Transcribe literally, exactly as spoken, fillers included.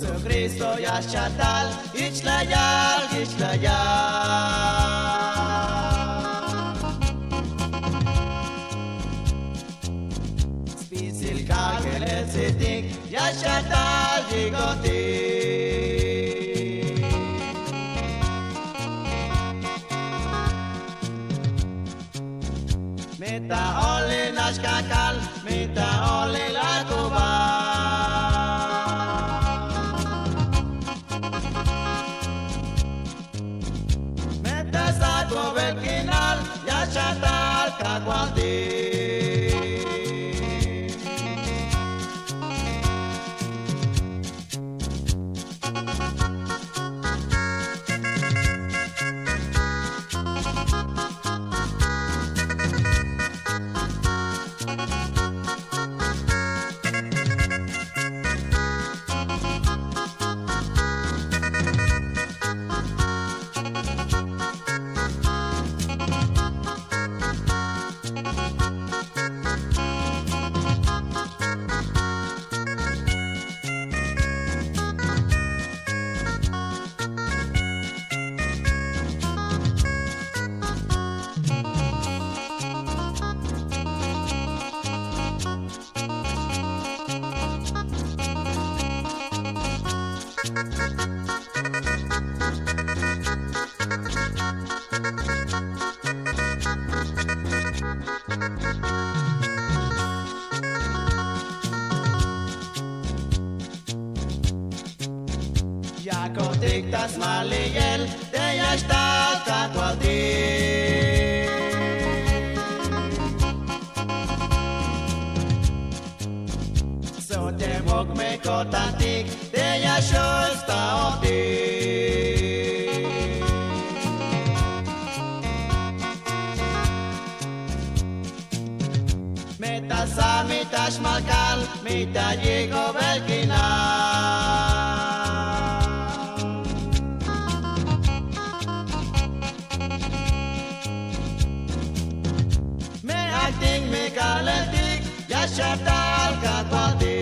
Jesucristo ya xcha' tal, jich la yal, jich la yal. Spisil k'ajk'el el sitik, ya xcha' tal yikotik. Me ta olil nax k'ajk'al, me ta olil ak'ubal. Me ta sak'ubel k'inal, ya xcha' tal kajwaltik. Yakotik ta smaliyel te ya xtal kajwaltik. Sotebuk me ko'tantik te ya xjojt'aotik. Me ta sa, me ta xmal k'aal, me ta yik'ubel k'inal. Me ak'tik, me k'aaleltik, ya xcha' tal kajwaltik.